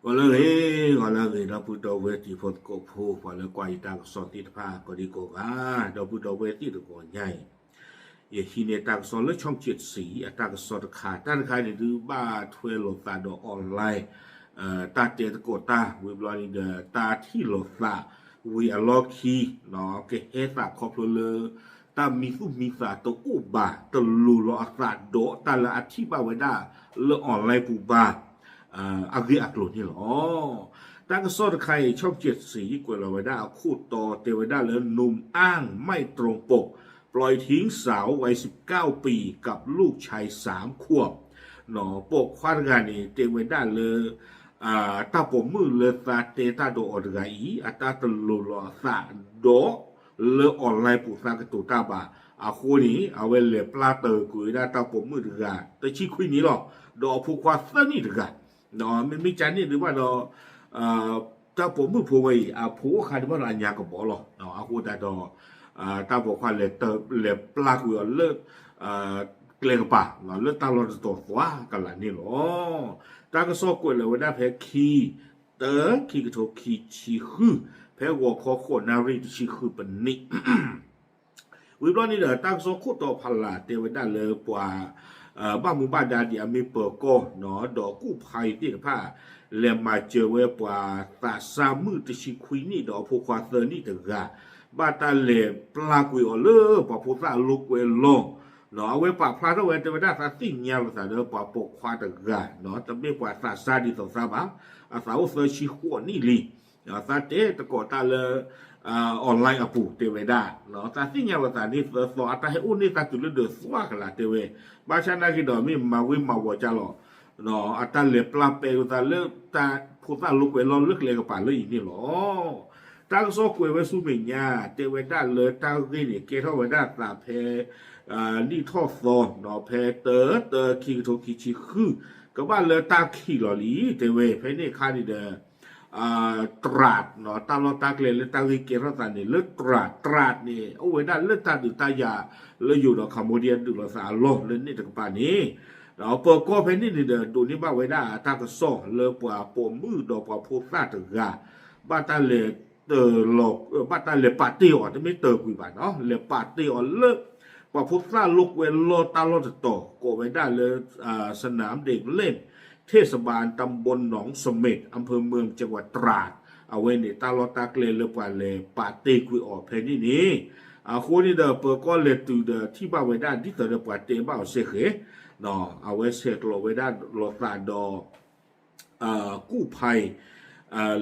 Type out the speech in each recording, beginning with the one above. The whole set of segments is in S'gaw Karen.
ဂီၤလၢအဂ့ၤ, ဂီၤလၢအဂ့ၤ ဒီပုၢ်ဒီဝဲၢ်တံၤဖိသကိးဖိ ပှၤလၢကွၢ်ယတၢ်ကစီၣ်သ့ၣ်တဖၣ်ကိးဒံကိးဂၤ, ဒီပုၢ်ဒီဝဲၢ်သ့ၣ်တဂီၤညါအံၤ, ယဟံးန့ၢ်တၢ်ကစီၣ်လၢ ช่องเจ็ดสี အတၢ်ကစီၣ်တခါ, တၢ်တခါန့ၣ်ဒုးဘၣ်ထွဲလိာ်သးဒီး online တၢ်တဲသကိးတၢ် ဝံၤဘျီန့ၣ်ဒီး တၢ်ထံၣ်လိာ်သးဝံၤအလီၢ်ခံ ကဟဲသးခီဖျိလၢ တၢ်မံသူၣ်မံသးတအိၣ်ဘၣ် တလိၤလီၤအသးဒီးတၢ်လၢအထံၣ်ဘၣ်ဝဲဒၣ်လၢ online ပူၤဘၣ် အဂ့ၢ်အကျိၤန့ၣ်လီၤ. တၢ်ကစီၣ်တခါအံၤ ช่องเจ็ดสี ကွဲးလီၤဝဲဒၣ်အခိၣ်တီတဲဝဲဒၣ်လၢ หนุ่มอ้างไม่ตรงปก ปล่อยทิ้งสาววัยสิบเก้าปี กับลูกชายสามขวบ ပိာ်ခွါတဂၤန့ၣ် တဲဝဲဒၣ်လၢ တၢ်ပိာ်မုၣ်လၢသးတဲတၢ်ဒီးအီၤတဂၤအံၤ အတၢ်တလိၤလီၤအသးဒီး လၢ online ပူၤသးကတိၤတၢ်ဘၣ်. အဃိန့ၣ် အဝဲလဲၤပျၢ်တ့ၢ်ကွံာ်ဝဲဒၣ်တၢ်ပိာ်မုၣ်တဂၤ တဆံခွံနံၣ်လီၤ. ဒီးအဖိခွါသၢနံၣ်တဂၤ, မ့မ့ၢ်ကန့ၣ်ဒုးဘၣ်ဒီး တၢ်ပိာ်မုၣ်ဖိဝဲအံၤ အဖိအိၣ်ခါဒံးဘၣ်ဒီးအညါကဘီလီၤ. အဃိသတးဒီး တၢ်ပိာ်ခွါလဲၤပျၢ်ကွံာ်အီၤလၢ ကျဲကပၤ လၢတၢ်လီၢ်တတီၤသွါကလးန့ၣ်လီၤ. တၢ်ကစီၣ်ကွဲးလီၤဝဲဒၣ်ဖဲခံ တၢ ခံကထိခံဆံဃု ဖဲဂီၤခီဃိးနၣ်ရံၣ်တဆံဃုပနံၣ် ဝံၤဘျီန့ၣ်ဒီး တၢ်ကစီၣ်ခိၣ်တီဖးလၢ်တဲဝဲဒၣ်လၢပှၤ ဘၣ်မူဘၣ်ဒါဒ်အမ့ၢ်ပၢၤကီၢ် ဒီးကူၣ်ဖးအံၤသ့ၣ်တဖၣ် လဲၤမၤစၢၤဝဲပှၤသးစၢ်မုၣ်တဆံခွံနံၣ်ဒီးအဖိခွါသၢနံၣ်တဂၤ ဘၣ်တၢ်လဲၤပျၢ်ကွံာ်အီၤလၢပှၤဖိသၣ်လိာ်ကွဲလီၢ် အဝဲပာ်ဖျါထီၣ်ဝဲတဲဝဲဒၣ်သးသ့ၣ်ညါလိာ်သးဒီးပှၤပိာ်ခွါတဂၤ တမ့ၢ်ပှၤသးစၢ်ဒ်သိးသးဘၣ် အသးအိၣ်သၢဆံဃိးနံၣ်လံ သးတဲသကိးတၢ်လၢ online အပူၤတဲဝဲဒၣ် သးသ့ၣ်ညါလိာ်သးန့ၣ်သၢသီ အတၢ်ဟဲအိၣ်န့ၢ်သးတုၤလၢဒၢးသွါကလးတဲဝဲ ဘၣ်ဆၣ်နာ်က့ဒီးမ့ၢ်မၤဝ့ၤမၤဝီၤကၢ်လီၤ အတၢ်လဲၤပျၢ်ပဲလိာ်သးလၢတၢ်ဖိသၣ်လိာ်ကွဲလီၢ်လၢကျဲကပၤလၢအံၤန့ၣ်လီၤ. တၢ်ကစီၣ်ကွဲးဝဲဆူမဲာ်ညါ တဲဝဲဒၣ်လၢတၢ်ဂ့ၢ်န့ၣ် ကဲထီၣ်ဝဲဒၣ်သးဖဲ နံၣ်ထီၣ်သီ ဖဲတၢ တၢ ခံကထိခံဆံဃု ကဘၣ်လၢတၢ်ခံးလီၤလံ တဲဝဲ ဖဲန့ၣ်အခါန့ၣ်ဒီး တြး တၢ်လီၢ်တၢ်ကျဲလၢတၢ်ဂ့ၢ်ကဲထီၣ်သးန့ၣ် လၢတြး တြးန့ၣ် အိၣ်ဝဲဒၣ်လၢတၢ်ဒုးတၢ်ယၤလၢယိၤဒီး Cambodia ဒုးလိာ်သးအလီၢ်လၢန့ၣ်တကပၤန့ၣ် ဒီးပၢၤကီၢ်ဖဲန့ၣ်န့ၣ်ဒီး ဒိးန့ၢ်ဘၣ်ဝဲဒၣ်တၢ်ကစီၣ်လၢပှၤပိာ်မုၣ်ဒီးပှၤဖိသၣ်တဂၤ ဘၣ်တၢ်လဲၤတၢၤလီၤ ဘၣ်တၢ်လဲၤပာ်တ့ၢ်အီၤ တမ့ၢ်တၢၤကွံာ်ဘၣ်နီၤ လဲၤပာ်တ့ၢ်အီၤလၢ ပှၤဖိသၣ်လိာ်ကွဲလီၢ်တၢ်လီၢ်တတီၤ ကိးဝဲဒၣ်လၢ สนามเด็กเล่น เทศบาลตำบลหนองเสม็ด อำเภอเมืองจังหวัดตราด အဝဲန့ၣ်တၢ်လီၢ်တၢ်ကျဲလၢပှၤလဲၤပာ်တ့ၢ်ကွံာ်အီၤဖဲန့ၣ်န့ၣ် အဃိန့ၣ်ဒီး ပၢၤကီၢ်လဲၤတုၤဒီးထံၣ်ဘၣ်ဝဲဒၣ်ဒ်သိးဒီးပှၤတဲဘၣ်အီၤစ့ၢ်ကီး အဝဲဆဲးကျိးဝဲဒၣ်လိာ်သးဒီး ကူၣ်ဖး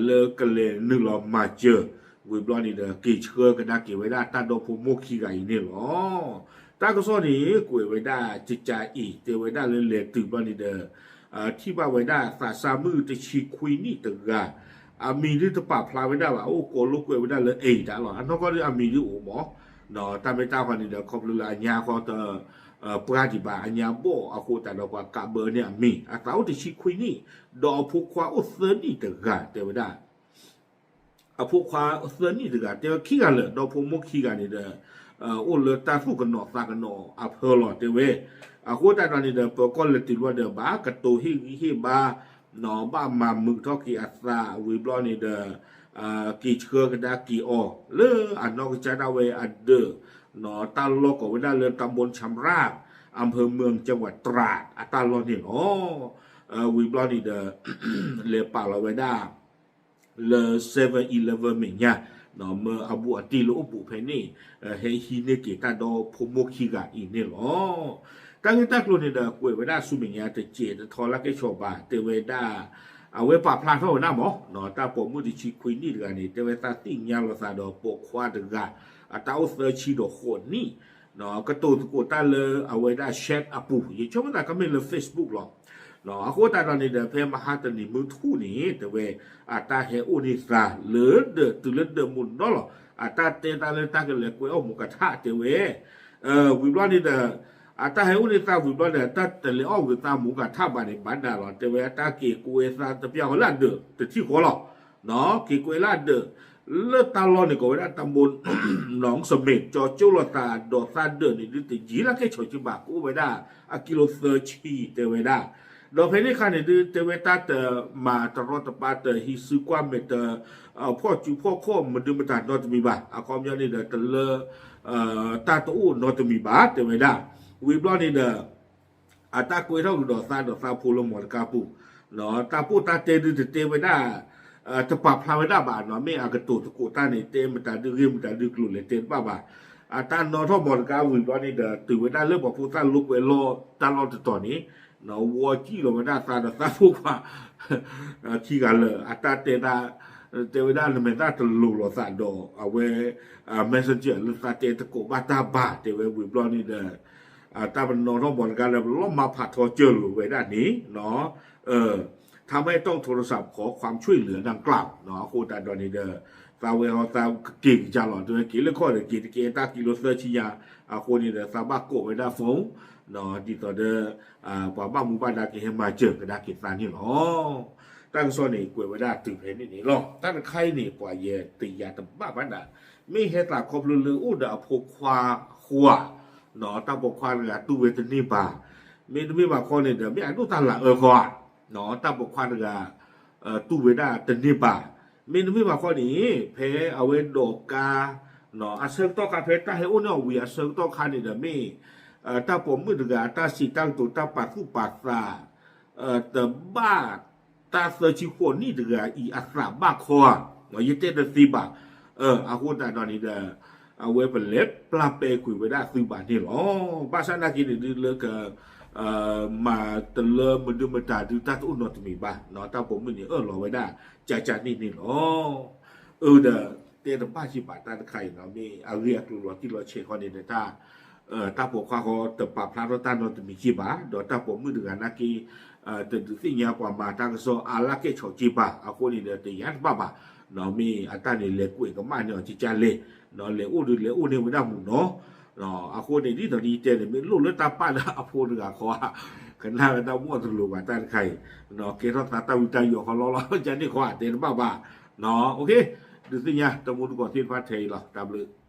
လၢကလဲၤနုာ်လီၤမၤစၢၤ ဝံၤဘျီန့ၣ်ဒီး က့ၤဆှၢကဒါက့ၤဝဲဒၣ်တၢ်ဒီဖိမိၢ်ခံဂၤအံၤန့ၣ်လီၤ. တၢ်ကစီၣ်န့ၣ် ကွဲးဝဲဒၣ်ကကးအံၤ တဲဝဲဒၣ်လၢလဲၤတုၤဘျီန့ၣ်ဒီး ထံၣ်ဘၣ်ဝဲဒၣ်သးစၢ်မုၣ်တဆံခွံနံၣ်တဂၤ အမံၤဒုးတပာ်ဖျါဝဲဒၣ်ဘၣ် အိၣ်ကိးလိာ်ကွဲဝဲဒၣ်လၢ A တၢ်လီၤ အနီၢ်ကီၢ်ဒုးအမံၤဒုးအိၣ်မး တၢ်မ့ၢ်တၢ်ဃီန့ၣ်ဒီး ခီဖျိလၢအညါဃီတ ပှၢ်ဒံးဘၣ် အညါဘီၣ်အဃိသတးဒီးပှၤကးဘၢန့ၢ်အမံၤ အသးအိၣ်တဆံခွံနံၣ် ဒီးအဖိခွါအိၣ်သၢနံၣ်တဂၤ တဲဝဲဒၣ် အဖိခွါသၢနံၣ်တဂၤ တဲဝဲခံဂၤလၢာ် ဒီဖိမိၢ်ခံဂၤန့ၣ်ဒီး အိၣ်လၢတၢ်သူၣ်ကနိးသးကနိးအဖၢလီၤ တဲဝဲ အဃိသတးဒီးန့ၣ်ဒီး ပၢၤကီၢ်လဲၤတုၤဘျီဒီး ဘၣ်ကတိၤဟ့ၣ်ဂံၢ်ဟ့ၣ်ဘါ ဘၣ်မၤမုာ်ထီၣ်က့ၤအသး ဝံၤဘျီန့ၣ်ဒီး က့ၤဆှၢကဒါက့ၤအီၤ လၢအနီၢ်ကစၢ်ဒၣ်ဝဲအဒၢး တၢ်လီၢ်ကိးဝဲဒၣ်လၢ ตำบลชำราบ อำเภอเมืองจังหวัดตราด အတၢ်လီၢ်န့ၣ်လီၤ. ဝံၤဘျီန့ၣ်ဒီး လဲၤပာ်လီၤဝဲဒၣ် လၢ seven eleven မဲာ်ညါ မၢအဘူးအတံၢ်လၢအိၣ်ဘူးဖဲန့ၣ် ဟဲဟံးန့ၢ်က့ၤတၢ်ဒီဖိမိၢ်ခံဂၤအံၤန့ၣ်လီၤ. တၢ်ဂ့ၢ်တၢ်ကျိၤန့ၣ်ဒီး ကွဲးဝဲဒၣ်ဆူမဲာ်ညါတစဲးတထီလၢကဲဆိးဘၣ် တဲဝဲဒၣ် အဝဲပာ်ဖျါထီၣ်ဝဲဒၣ်မး တၢ်ပိာ်မုၣ်တဆံခွံနံၣ်တဂၤန့ၣ် တဲဝဲသးသ့ၣ်ညါလိာ်သးဒီးပိာ်ခွါတဂၤ အတၢ်အိၣ်သၢဆံဒီးဃိးနံၣ် ကတိၤသကိးတၢ်လၢအဝဲဒၣ် chat အပူၤ ယဆိကမိၣ်သးကမ့ၢ်လၢ Facebook လီၤ. အဃိသတးဒီးန့ၣ်ဒီး ဖဲမဟါတနံၤမုၢ်ထူၣ်န့ၣ် တဲဝဲ အတၢ်ဟဲအိၣ်န့ၢ်သးလၢဒၢးတုၤလၢဒၢးမုၢ်နီၢ်လီၤ. အတၢ်တဲတၢ်လၢတၢ်ကလဲၤကွဲးအီၣ်မူကထၣ်တဲဝဲ ဝံၤဘျီန့ၣ်ဒီး အတၢ်ဟဲအိၣ်န့ၢ်သးဝံၤဘျီဒီး တၢ်တလဲၤအီၣ်ဂ့ၤသးမူကထၣ်ဘၣ်န့ၣ် ဘၣ်ဒၣ်လီၤ. တဲဝဲအတၢ်က့ၤကွဲးသးတပျၢ်ဃီလၢအဒၢးတထံၣ်ဃီလီၤ. က့ၤကွဲးလၢအဒၢး လၢတၢ်လီၢ်န့ၣ်ကိးဝဲဒၣ် ตำบลหนองเสม็ด ကၠီကၠိလိာ်သးဒီးသးဒၢးန့ၣ် ဒုးတယံၤလၢကဲဆိးက့ဘၣ် ကအိၣ်ဝဲဒၣ် အကံလိသၢဆံ တဲဝဲဒၣ် ဒီးဖဲန့ၣ်အခါန့ၣ်ဒုး တဲဝဲတၢ်တမၤတရီတပါ တဟံးစုကွၢ်မဲာ် တဖီၣ်စုဖီၣ်ခီၣ်မနုၤမတၤနီတမံၤဘၣ်. အခီပညီန့ၣ်ဒီး တလၢ တၢ်တအိၣ်နီတမံၤဘၣ် တဲဝဲဒၣ်. ဝံၤဘျီန့ၣ်ဒီး အတၢ်ကွဲထီၣ်ကဒီးသးဒီးသးဖိလၢမီတကါပူၤ, တၢ်ပိၢ်တၢ်တဲဒုးတတဲဝဲဒၣ် တပာ်ဖျါဝဲဒၣ်ဘၣ်နီၤ, မ့ၢ်အကတိၤသကိးတၢ်န့ၣ် တဲမတၤဒုးဂ့ၢ်မတၤဒုးကျိၤလဲၣ်တဲတဘၣ်ဘၣ်. အတၢ်နီၣ်ထီၣ်မီတကါဝံၤဘျီန့ၣ်ဒီး တုၤဝဲဒၣ်လၢပှၤဖိသၣ်လိာ်ကွဲလီၢ်တၢ်လီၢ်တတီၤန့ၣ် ဝီကံၣ်လီၤဝဲဒၣ်သးဒီးသးဖိခွါ ခံဂၤလၢာ် အတၢ်တဲတၢ် တဲဝဲဒၣ်နမဲာ်သၣ်တလိၤလိာ်သးဒီးအဝဲ messenger လၢသးတဲသကိးဘၣ်တၢ်ဘၣ် တဲဝဲဝံၤဘျီန့ၣ်ဒီး တၢ်ပနီၣ်ထီၣ်မီတကါလၢပလီၢ်မၤဖးထီစၢၤလိာ်ဝဲဒၣ်န့ၣ် ถ้าไม่ต้องโทรศัพท์ขอความช่วยเหลือดังกล่าว အဃိသတးဒီးန့ၣ်ဒီး သးဝဲဟီသးကက့ၤကစၢ်လီၤ တဲဝဲက့ၤလၢခီၣ်ဒီးက့ၤတက့ၢ်တၢ်ကံလိသၢဆံညါ အဃိန့ၣ်ဒီး သးဘၣ်ကိးဝဲဒၣ် phone ဒ်သိးဒီး ပှၤဘၣ်မူဘၣ်ဒါကဟဲမၤစၢၤကဒါက့ၤသးန့ၣ်လီၤ. တၢ်ကစီၣ်န့ၣ် ကွဲးဝဲဒၣ်တုၤဖဲန့ၣ်န့ၣ်လီၤ. တၢ်တခါအံၤန့ၣ် ပှၤယတယာ်တဘၣ်ဘၣ်ဒၣ် မ့ၢ်ဟဲသးခီဖျိလၢအိၣ်ဒီးအဖိခွါဃီဧါ, တၢ်ပိာ်ခွါတဂၤတူၢ်ဝဲတန့ၢ်ဘၣ်, မ့တမ့ၢ်ဘၣ်ခီန့ၣ်ဒီး မ့ၢ်အဒိၣ်တၢ်လၤအၢဃီဧါ, တၢ်ပိာ်ခွါတဂၤ တူၢ်ဝဲဒၣ်တန့ၢ်ဘၣ်, မ့တမ့ၢ်ဘၣ်ခီန့ၣ် ဖဲအဝဲဒိးကါ အဆၢကတီၢ်ခါ ဖဲတၢ်ဟဲအိၣ်န့ၢ်အီၤဝံၤအဆၢကတီၢ်ခါန့ၣ်ဒီး မ့ၢ် တၢ်ပိာ်မုၣ်တဂၤ တၢ်စံးတၢ်ကတိၤ တၢ်ပာ်သူၣ်ပာ်သး တဘၣ်တၢ်သၢဆံဃိးနံၣ်တဂၤအံၤအသးဘၣ်ခီဧါ, ယတဲတသ့ဘၣ်. အဃိသတးဒီးန့ၣ်ဒီး အဝဲပလဲၤပျၢ်ပဲကွံာ်ဝဲဒၣ်သုဘၣ်န့ၣ်လီၤ. ဘၣ်ဆၣ်နာ်က့န့ၣ်ဒုးလၢက မၤတလၢမနုၤမတၤဒုးတၢ်တအိၣ်နီတမံၤဘၣ်, တၢ်ပိာ်မုၣ်န့ၣ်အၢၣ်လီၤဝဲဒၣ် ကကန့ၣ်န့ၣ်လီၤ. အၢဒီး တဲတဘၣ်က့ၤဘၣ်တၢ်တခါအံၤနီၤ, မ့ၢ်အဂ့ၢ်အကျိၤလီၤတံၢ်လီၤဆဲးခီန့ၣ်ဒီး တၢ် တၢ်ပိာ်ခွါဃီတပာ်ဖျါထီၣ်တၢ်နီတမံၤက့ၤဘၣ်, ဒီးတၢ်ပိာ်မုၣ်တဂၤနာ်က့ တဒုးသ့ၣ်ညါပှၤမၤတၢ်ကစီၣ်အါလၢကဲၣ်ဆိးက့ၤဘၣ်, အဃိန့ၣ်ဒီးတယာ်တဘၣ်ဘၣ်, မ့ၢ်အတၢ်န့ၣ်လဲၤကွဲးကမၣ်န့ၢ်အီၤကကလဲၣ်, လဲၤအိၣ်ဒုးလဲၤအိၣ်န့ၢ်ဝဲဒၣ်မုာ်နီၤ. အဃိန့ၣ်ဒ်သိးဒ်ယတဲန့ၣ် မ့ၢ်လိၣ်လၢတၢ်ပာ်လၢအဖိတဂၤဃီဧါ, ကနၣ်ဝဲတၢ်ဘီၣ်တလိၤဘၣ်တၢ်တခါအံၤ, ကဲထီၣ်သးတၢ်ဝံတၢ်ယိာ်ဃီလီၤလီၤ ကန့ၣ်ဃီဧါ တဲတဘၣ်ဘၣ်. ဒုးသ့ၣ်ညါတမူတကိးသ့ၣ်တဖၣ်ထဲအံၤလီၤ. တၢ်ဘျုး